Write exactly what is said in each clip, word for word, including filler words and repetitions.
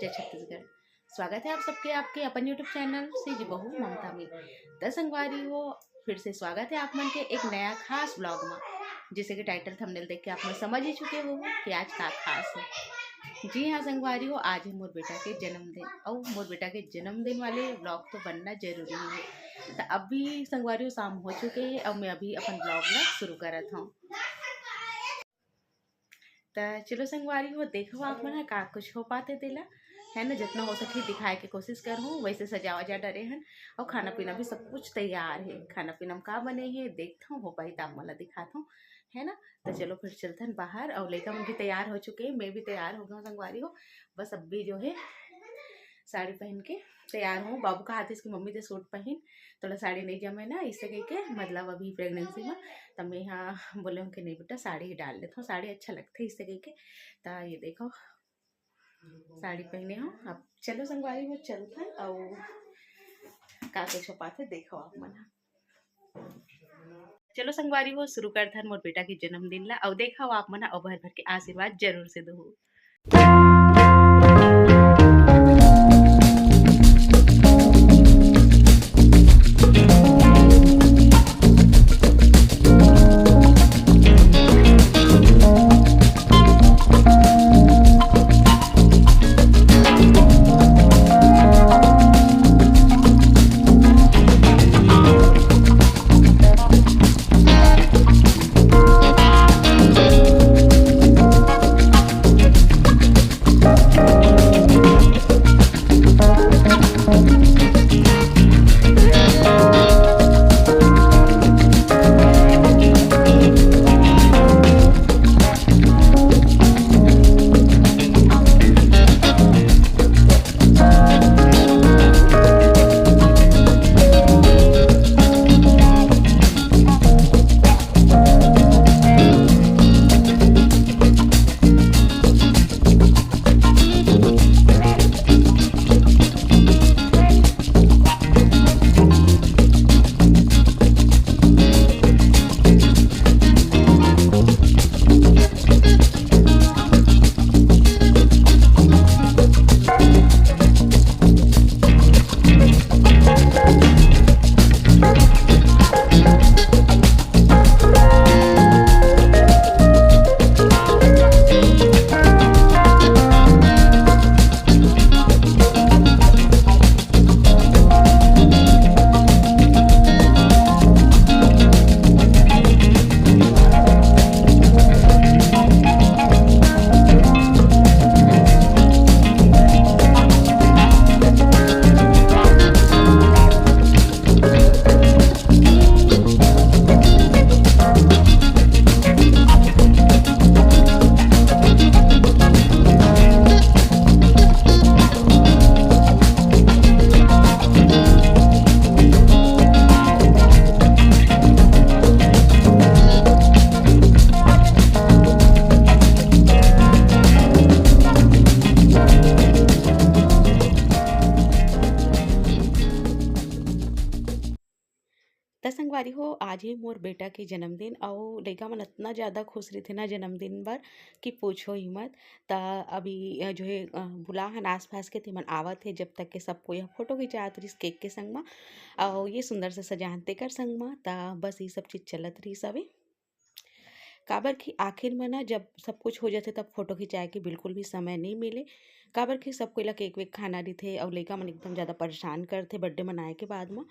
जय छत्तीसगढ़। स्वागत है आप सबके आपके अपन YouTube चैनल से जी बहू ममता में। त संगवारी हो, फिर से स्वागत है आप मन के एक नया खास ब्लॉग में। जैसे कि टाइटल थंबनेल देख के आप मन समझ ही चुके हो कि आज का खास है। जी हाँ संगवारी हो, आज है मोर बेटा के जन्मदिन। और मोर बेटा के जन्मदिन वाले ब्लॉग तो बनना जरूरी है। तो अभी संगवारी हो, शाम हो चुके हैं। अब मैं अभी अपन ब्लॉग ला शुरू करत हूँ। त चलो संगवारी हो, देखो आप मन ह का कुछ हो पाथे तेला, है ना। जितना हो सके दिखाए के कोशिश करहूँ। वैसे सजावा जा डरे हन और खाना पीना भी सब कुछ तैयार है। खाना पीना में का बने है देखत हूँ, हो पाही त आप मन ला दिखात हूँ, है ना। त चलो फिर चलथन बाहर। और लइका मन भी तैयार हो चुके हैं, मैं भी तैयार हो गया हूँ संगवारी हो। बस अब भी जो है साड़ी पहन के तैयार हूँ। बाबू कहाथे कि मम्मी दे सूट पहन, तोला साड़ी नहीं जमे ना, इसे कह के, मतलब अभी प्रेगनेंसी में। त मैं यहाँ बोले हूँ कि नहीं बेटा, साड़ी ही डाल लेता हूँ, साड़ी अच्छा लगता है इसे कह के। त ये देखो साड़ी पहने हूँ। अब चलो संगवारी हो चलथन, अउ का कुछ हो पाथे देखो आप मन। चलो संगवारी हो, शुरू करथन मोर बेटा के जन्मदिन ला। अउ देखो आप मन, अउ भर भर के आशीर्वाद जरूर से दो। त संगवारी हो, आज हे मोर बेटा के जन्मदिन, अउ लइका मन अतना ज़्यादा खुश रहिथे ना जन्मदिन बर कि पूछो ही मत। त अभी, अ, जो हे, अ, बुला हन आस-पास के, तेमन आवत हे, जब तक के सब कोई ह फोटो खिंचात रहिस केक के संग म, अउ ये सुंदर से सजान तेकर संग म। त बस ये सब चीज़ चलत रहिस हवे। काबर कि आखिर में ना जब सब कुछ हो जाथे तब फोटो खिंचाए के बिल्कुल भी समय नहीं मिले, काबर कि सब कोई ला केक वेक खाना रहिथे अउ लइका मन एकदम ज़्यादा परेशान करथे बर्थडे मनाए के बाद म,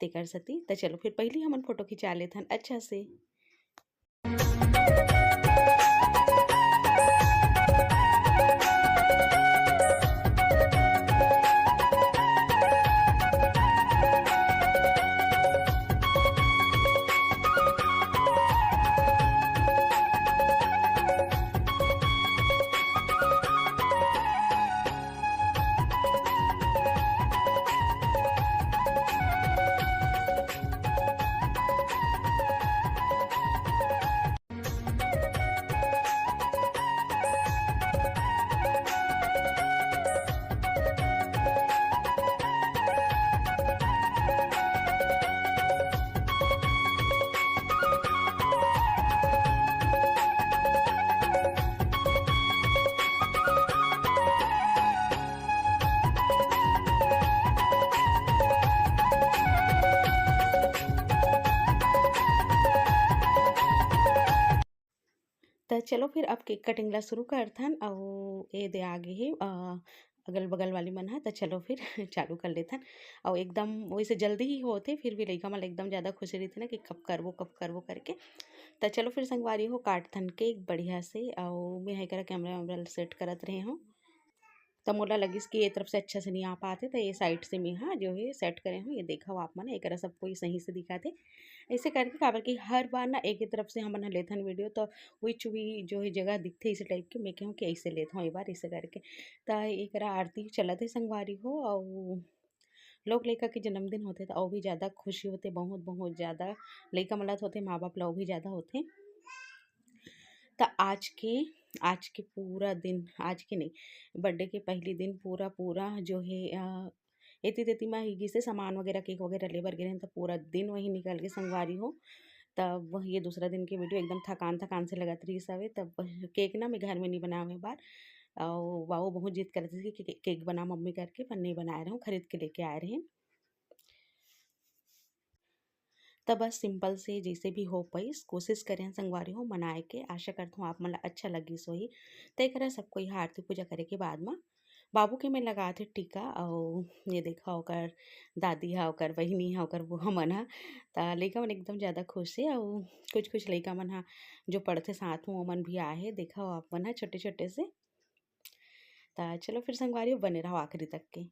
तेकर सेती। त चलो फिर पहिली हमन फोटो खिंचा लेथन अच्छा से। त चलो फिर अब केक कटिंग ला शुरू करथन। अउ ये दे आ गे हे अ, अगल-बगल वाली मन ह, त चलो फिर चालू कर लेथन। अउ एकदम वैसे जल्दी ही होथे, फिर भी लइका मन ल एकदम ज़्यादा खुशी रहिथे ना कि कब करबो, कब करबो करके। त चलो फिर संगवारी हो, काटथन केक बढ़िया से। अउ मैं ह एकरा कैमरा वैमरा ल सेट करत रहे हूँ। त मोला लगिस कि ये तरफ से अच्छा से नहीं आ पाते, त ये साइड से मैं हा जो है सेट करे हूँ। ये देखो आप मन, एकरा सब कोई सही से दिखाते। ऐसे करके काबर कि हर बार ना एक ही तरफ से हमन ह लेथन वीडियो, तो which भी जो है जगह दिखते इस टाइप के, मैं कहूँ कि ऐसे लेत हूँ एक बार ऐसे करके। त एकरा आरती चलत है संगवारी हो, अउ लोग लइका के जन्मदिन होथे त अउ भी ज़्यादा खुशी होथे, बहुत, बहुत ज़्यादा लइका मन ला तो होथे, माँ बाप ला अउ भी ज़्यादा होथे। त आज के, आज के पूरा दिन, आज के नहीं, बर्थडे के पहली दिन पूरा, पूरा जो है अ, एती तेती म ही गिसे सामान वगैरह, केक वगैरह लेबर गे रहेन, त पूरा दिन वही निकल गे संगवारी हो। तब वह ये दूसरा दिन के वीडियो एकदम थकान, थकान से लगत रहिस हवे। तब वह केक ना मैं घर में नहीं बनावे बार, अउ बाबू बहुत जिद करत रहिस कि के-, केक बना मम्मी करके, पर नहीं बनाए रहूँ, खरीद के लेके आए रहे। त बस सिंपल से जैसे भी हो पाइस, कोशिश करें संगवारी हो मनाए के। आशा करत हूँ आप मन ला अच्छा लगिस होही। त एकरा सब कोई ह आरती पूजा करे के बाद म बाबू के में लगात हे टीका, अउ ये देखा ओकर दादी ह, ओकर बहिनी ह, ओकर बुआ मन ह। त लइका मन एकदम ज़्यादा खुश हे, अउ कुछ-कुछ लइका मन ह जो पढ़थे साथ में, ओमन भी आए हे। देखा आप मन ह छोटे-छोटे से। त चलो फिर संगवारी हो बने रहो आखिरी तक के।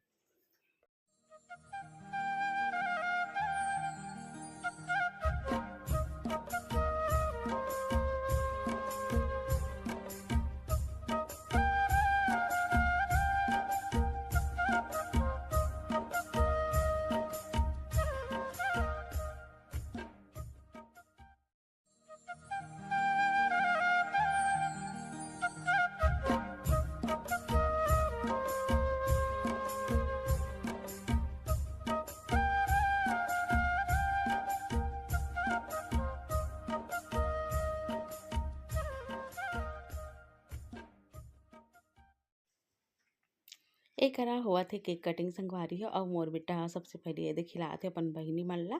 एकरा होवत हे केक कटिंग संगवारी हो, अउ मोर बेटा ह सबसे पहले ये दे खिलात हे अपन बहिनी मन ला,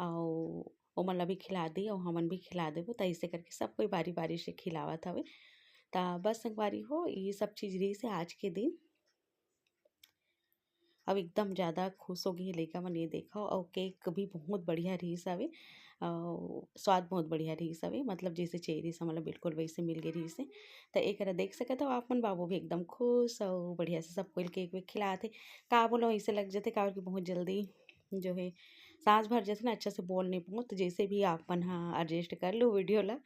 अउ ओमन ला भी खिला दी, अउ हमन भी खिला देबो। त ऐसे करके सब कोई बारी-बारी से खिलावत हवे। त बस संगवारी हो, ये सब चीज रहिस हे आज के दिन। अब एकदम ज़्यादा खुश हो गे हे लइका मन, ये देखो, अउ केक भी बहुत बढ़िया रहिस हवे, अउ स्वाद बहुत बढ़िया रहिस हवे, मतलब जैसे चाहिए रहिस हमन ला बिल्कुल वैसे मिल गे रहिस हे। त एकरा देख सकत हव आप मन, बाबू भी एकदम खुश अउ बढ़िया से सब कोई ल केक वेक खिलात हे। का बोलो, ऐसे लग जथे, काबर कि बहुत जल्दी जो है सांस भर जथे ना, अच्छा से बोल नहीं पाऊँ, तो जैसे भी आप मन ह एडजस्ट कर लो वीडियो ला।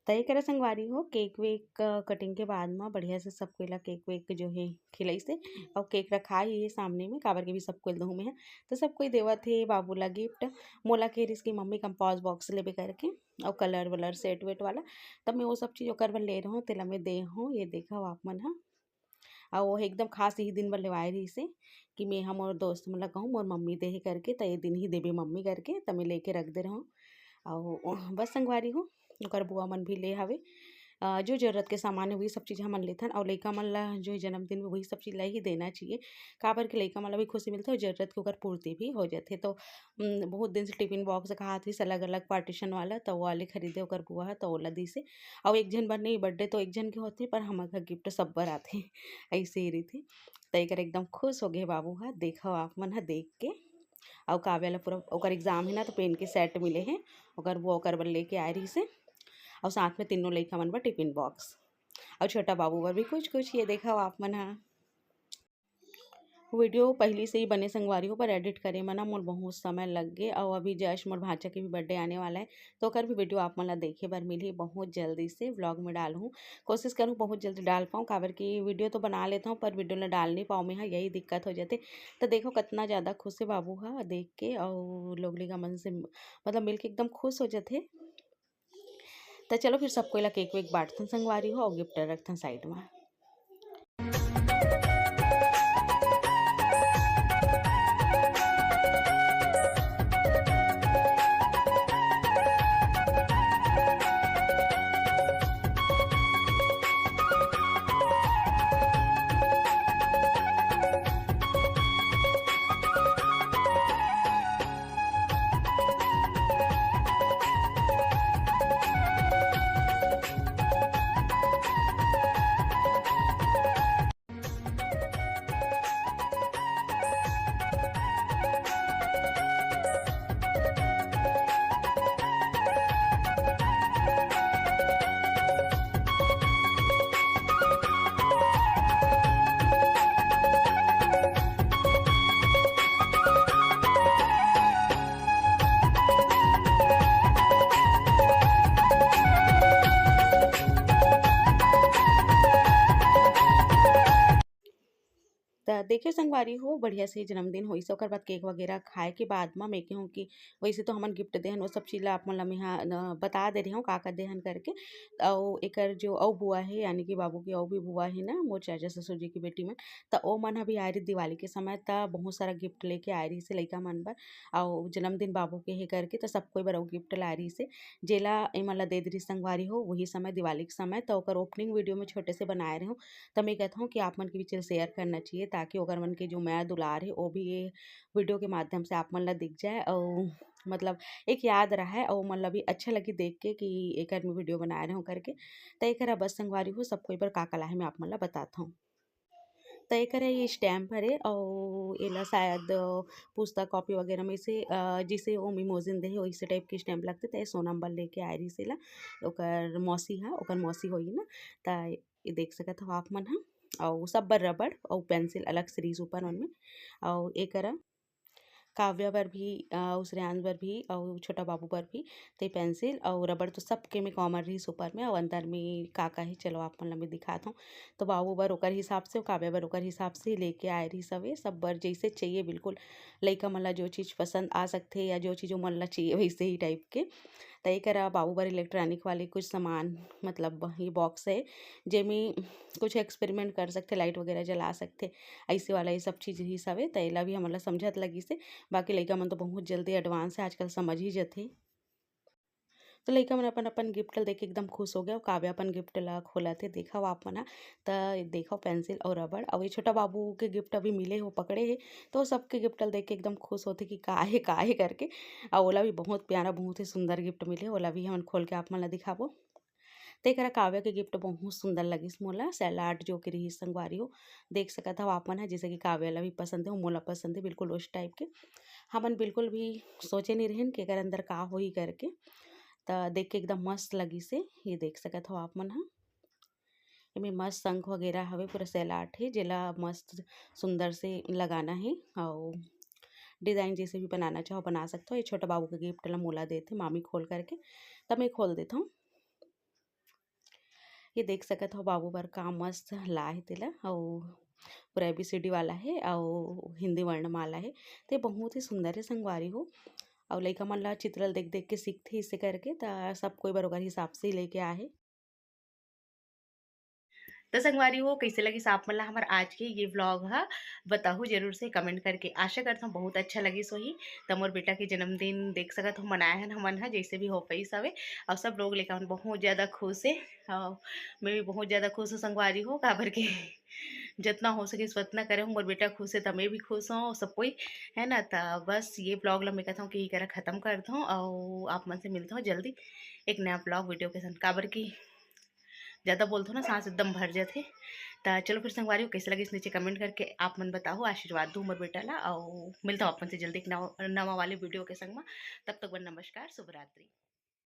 त एकरा संगवारी हो, केक वेक, अ, कटिंग के बाद म बढ़िया से सब कोई ला केक वेक जो हे खिलाइस हे, अउ केक रखा ही हे सामने में, काबर के भी सब कोई ल दूहूँ में ह। त सब कोई देवत हे बाबू ला गिफ्ट। मोला कहे रिहिस कि मम्मी कंपास बॉक्स लेबे करके, अउ कलर वलर सेट वेट वाला, त मैं वो सब चीज ओकर बर ले रहूँ, तेला मैं दे हूँ। ये देखव आप मन ह। अउ वो एकदम खास यही दिन बर लेवाए रहिस हे कि मैं ह मोर दोस्त मन ला कहूँ, मोर मम्मी दे हे करके, त ये दिन ही देबे मम्मी करके, त मैं लेके रख दे रहूँ। अउ बस संगवारी हो, ओकर बुआ मन भी ले हवे। अ, जो जरूरत के सामान हे, वही सब चीज हमन लेथन, अउ लइका मन ला जो हे जन्मदिन में वही सब चीज ला ही देना चाहिए, काबर कि लइका मन ला भी खुशी मिलथे अउ जरूरत के ओकर पूर्ति भी हो जाथे। तो, उम, बहुत दिन से टिफिन बॉक्स खात रहिस अलग-अलग पार्टीशन वाला, त वो वाले खरीदे ओकर बुआ ह, त ओला दिस हे। अउ एक झन बर नहीं, बर्थडे तो एक झन के होथे, पर हमर घर गिफ्ट सब बर आथे, अइसे ही रहिथे। त एकर एकदम खुश हो गे बाबू ह, देखव आप मन ह देख के। अउ काव्या ला पूरा ओकर एग्जाम हे ना, तो पेन के सेट मिले हे, ओकर वो ओकर बर लेके आए रहिस हे। अउ साथ में तीनों लइका मन बर टिफिन बॉक्स, अउ छोटा बाबू बर भी कुछ कुछ। ये देखव आप मन ह। वीडियो पहिली से ही बने संगवारी हो, पर एडिट करे म ना मोर बहुत समय लग गे। अउ अभी जस्ट मोर भांचा के भी बर्थडे आने वाला है, तो ओकर भी वीडियो आप मन ला देखे बर मिलही बहुत जल्दी से व्लॉग में डालहूँ। कोशिश करूँ बहुत जल्दी डाल पाऊँ, काबर कि वीडियो तो बना लेता हूँ, पर वीडियो ला डाल नहीं पाऊँ मैं ह, यही दिक्कत हो जाथे। तो देखो कितना ज़्यादा खुश है बाबू ह देख के, अउ लोग लइका मन से मतलब मिल के एकदम खुश हो जाथे। त चलो फिर सबको ला केक वेक बांटथन संगवारी हो, अउ गिफ्ट रखथन साइड में। त देखियो संगवारी हो, बढ़िया से जन्मदिन होइस, ओकर बाद केक वगैरह खाए के बाद म मैं कहूँ कि वैसे तो हमन गिफ्ट देहन, वो सब चीज ला आप मन ला मेहा न बता दे रहे हूँ का का देहन करके। अउ एकर जो अउ बुआ हे, यानी कि बाबू के अउ भी बुआ हे ना, मोर चाचा ससुर जी की बेटी मन, त ओ मन ह भी आए रही दिवाली के समय, त बहुत सारा गिफ्ट लेके आए रही से लइका मन बर, अउ जन्मदिन बाबू के हे करके, त सब कोई बर अउ गिफ्ट लाए रही से, जेला एमन ला दे दे रही संगवारी हो, वही समय दिवाली के समय, त ओकर ओपनिंग वीडियो में छोटे से बनाए रहे हूँ। त मैं कहत हूँ कि आप मन के बीच ल शेयर करना चाहिए, ताकि ओकर मन के जो मया दुलार हे, वो भी ये वीडियो के माध्यम से आप मन ला दिख जाए, अउ मतलब एक याद रहे, अउ मन ला भी अच्छा लगी देख के कि एकर में वीडियो बनाए रहे हूँ करके। त एकर बस संगवारी हो, सब कोई बर का का लाहे मैं आप मन ला बतात हूँ। त एकर ये स्टैम्प हरे, अउ एला शायद पुस्तक कॉपी वगैरह में से, अ, जैसे ओम इमोजिन दे हे, वैसे टाइप के स्टैम्प लगथे। त ये सोनम बर लेके आए रहिस एला, ओकर मौसी ह, ओकर मौसी होही ना। त ये देख सकत हव आप मन ह। अउ सब बर रबड़ अउ पेंसिल अलग से रहिस ऊपर मन में। अउ ए करा काव्या बर भी, अ, अउ श्रेयांश बर भी, अउ छोटा बाबू बर भी। ते पेंसिल अउ रबड़ तो सबके में कॉमन रहिस ऊपर में, अउ अंदर में का का हे, चलो आप मन ला मैं दिखात हूँ। तो बाबू बर ओकर हिसाब से, काव्या बर ओकर हिसाब से लेके आए रहिस हवे। सब बर जैसे चाहिए बिल्कुल, लइका मन ला जो चीज़ पसंद आ सकथे या जो चीज़ ओमन ला चाहिए वैसे ही टाइप के। त ए करा बाबू बर इलेक्ट्रॉनिक वाले कुछ सामान, मतलब ये बॉक्स है, जेमे कुछ एक्सपेरिमेंट कर सकथे, लाइट वगैरह जला सकथे, ऐसे वाला ये सब चीज़ रहिस हवे। त एला भी हमन ला समझत लगिस हे। बाकी लइका मन तो बहुत जल्दी एडवांस है, आजकल समझ ही जथे। तो लइका मन अपन अपन गिफ्ट ल देख के एकदम खुश हो गए। काव्या अपन गिफ्ट ला खोलत हे, देखव आप मन ह। त देखव पेंसिल अउ रबड़, अउ ये छोटा बाबू के गिफ्ट अभी मिले हे, वो पकड़े हे। तो सबके गिफ्ट ल देख के एकदम खुश होथे कि का हे, का हे करके। अउ ओला भी बहुत प्यारा, बहुत ही सुंदर गिफ्ट मिले, ओला भी हमन खोल के आप मन ला दिखाबो। तेकरा काव्या के गिफ्ट बहुत सुंदर लगिस मोला, सैलाड जो के रहिस संगवारी हो, देख सकत हव आप मन ह, जैसे कि काव्या ला भी पसंद हे, मोला पसंद हे, बिल्कुल उस टाइप के। हमन बिल्कुल भी सोचे नहीं रहेन कि एकर अंदर का होही करके, त देख के एकदम मस्त लगिस हे। ये देख सकत हव आप मन ह, एमे मस्त शंख वगैरह हवे, पूरा सैलाड हे, जेला मस्त सुंदर से लगाना हे, अउ डिजाइन जैसे भी बनाना चाहो बना सकत हो। ये छोटा बाबू के गिफ्ट ला मोला देथे मामी खोल करके, त मैं खोल देथव। ये देख सकत हो बाबू बर का मस्त लाए हे तेला, अउ पूरा एबीसीडी वाला हे अउ हिंदी वर्णमाला हे। ते बहुत ही सुंदर हे संगवारी हो। अउ लइका मन ला चित्र ल देख देख के सीखथे, इसे करके त सब कोई बर ओकर हिसाब से ही लेके आए हे। तो संगवारी हो, कैसे लगिस आप मन ला हमर आज के ये व्लॉग ह, बताहू जरूर से कमेंट करके। आशा करथव बहुत अच्छा लगिस होही। त मोर बेटा के जन्मदिन देख सकत हो मनाए हन हमन ह, जैसे भी हो पाइस हवे। अउ सब लोग लइका मन बहुत ज़्यादा खुश हे, अउ मैं भी बहुत ज़्यादा खुश हूँ संगवारी हो, काबर के जतना हो सके उतना करे हूँ। मोर बेटा खुश हे त मैं भी खुश हूँ, सब कोई, है ना। त बस ये व्लॉग ला मैं कहत हूँ कि ये करा खत्म करत हूँ, अउ आप मन से मिलत हूँ जल्दी एक नया व्लॉग वीडियो के संग, काबर कि ज़्यादा बोलथव ना, सांस एकदम भर जाथे। त चलो फिर संगवारी हो, कैसे लगिस नीचे कमेंट करके आप मन बताहू, आशीर्वाद दू मोर बेटा ला, अउ मिलत हूँ आप मन से जल्दी एक नवा, नवा वाले वीडियो के संग में। तब तक बर नमस्कार, शुभ रात्रि।